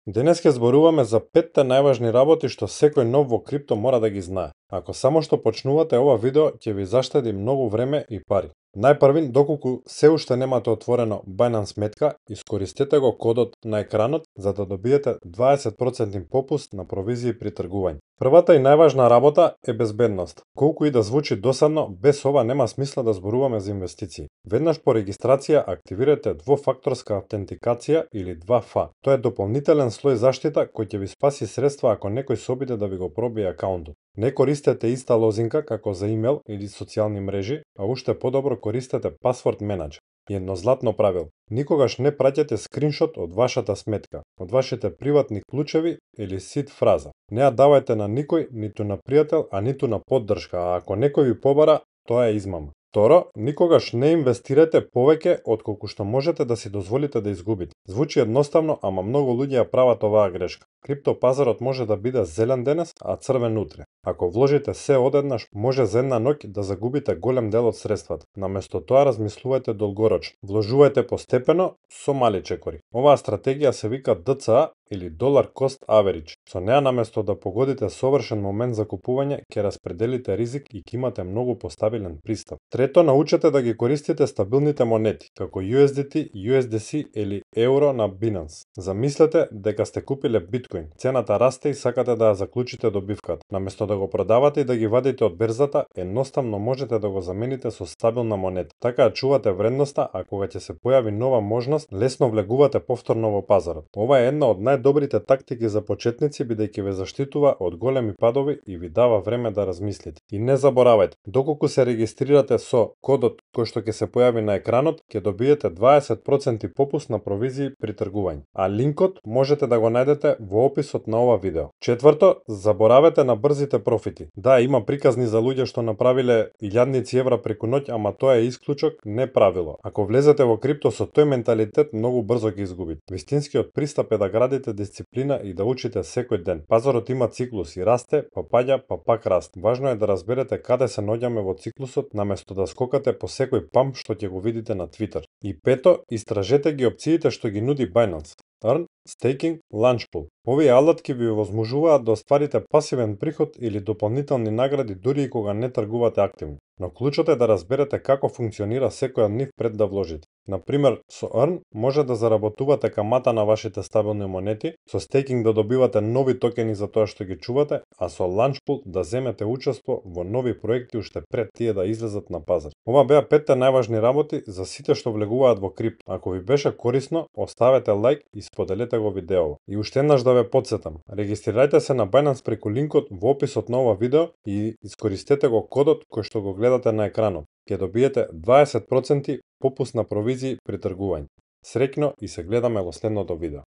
Денес ќе зборуваме за 5 најважни работи што секој нов во крипто мора да ги знае. Ако само што почнувате, ова видео ќе ви заштеди многу време и пари. Најпрвин, доколку се уште немате отворено Binance сметка, искористете го кодот на екранот за да добиете 20% попуст на провизии при тргување. Првата и најважна работа е безбедност. Колку и да звучи досадно, без ова нема смисла да зборуваме за инвестиции. Веднаш по регистрација активирате двофакторска автентикација или 2FA. Тоа е дополнителен слој заштита кој ќе ви спаси средства ако некој се обиде да ви го пробие акаунтот. Не користете иста лозинка како за имејл или социјални мрежи, а уште подобро користете пасворд менаџер. И едно златно правило: никогаш не праќате скриншот од вашата сметка, од вашите приватни клучеви или сид фраза. Не ја давајте на никој, ниту на пријател, а ниту на поддршка, а ако некој ви побара, тоа е измама. Второ, никогаш не инвестирате повеќе отколку што можете да си дозволите да изгубите. Звучи едноставно, ама многу луѓе ја прават оваа грешка. Криптопазарот може да биде зелен денес, а црвен утре. Ако вложите се одеднаш, може за една ноќ да загубите голем дел од средствата. Наместо тоа размислувајте долгорочно. Вложувајте постепено со мали чекори. Оваа стратегија се вика DCA или Dollar Cost Average. Со неа наместо да погодите совршен момент за купување, ќе распределите ризик и ќе имате многу постабилен пристап. Трето, научете да ги користите стабилните монети, како USDT, USDC или евро на Binance. Замислете дека сте купиле биткоин, цената расте и сакате да ја заклучите добивката. Наместо да го продавате и да ги вадите од берзата, едноставно можете да го замените со стабилна монета. Така ја чувате вредноста, а кога ќе се појави нова можност, лесно влегувате повторно во пазарот. Ова е една од најдобрите тактики за почетници, бидејќи ве заштитува од големи падови и ви дава време да размислите. И не заборавајте, доколку се регистрирате со кодот кој што ќе се појави на екранот, ќе добиете 20% попуст на провизии при тргување. А линкот можете да го најдете во описот на ова видео. Четврто, заборавете на брзите профити. Да, има приказни за луѓе што направиле илјадници евра преку ноќ, ама тоа е исклучок, не правило. Ако влезете во крипто со тој менталитет, многу брзо ќе изгубите. Вистинскиот пристап е да градите дисциплина и да учите секој ден. Пазарот има циклус и расте, па паѓа, па пак расте. Важно е да разберете каде се наоѓаме во циклусот, наместо да скокате по секој памп што ќе го видите на Twitter. И пето, истражете ги опциите што ги нуди Binance. Earn, Staking, Launchpool. Овие алатки ви возможуваат да остварите пасивен приход или дополнителни награди дури и кога не тргувате активно. Но клучот е да разберете како функционира секој од нив пред да вложите. Например, со Earn може да заработувате камата на вашите стабилни монети, со Staking да добивате нови токени за тоа што ги чувате, а со Launchpool да земете учество во нови проекти уште пред тие да излезат на пазар. Ова беа 5 најважни работи за сите што влегуваат во крипто. Ако ви беше корисно, оставете лайк и споделете го видео. И уште еднаш да ве потсетам, регистрирајте се на Binance преку линкот во описот на ова видео и искористете го кодот кој што го гледате на екранот. Ќе добиете 20% попуст на провизии при тргување. Среќно и се гледаме во следното видео.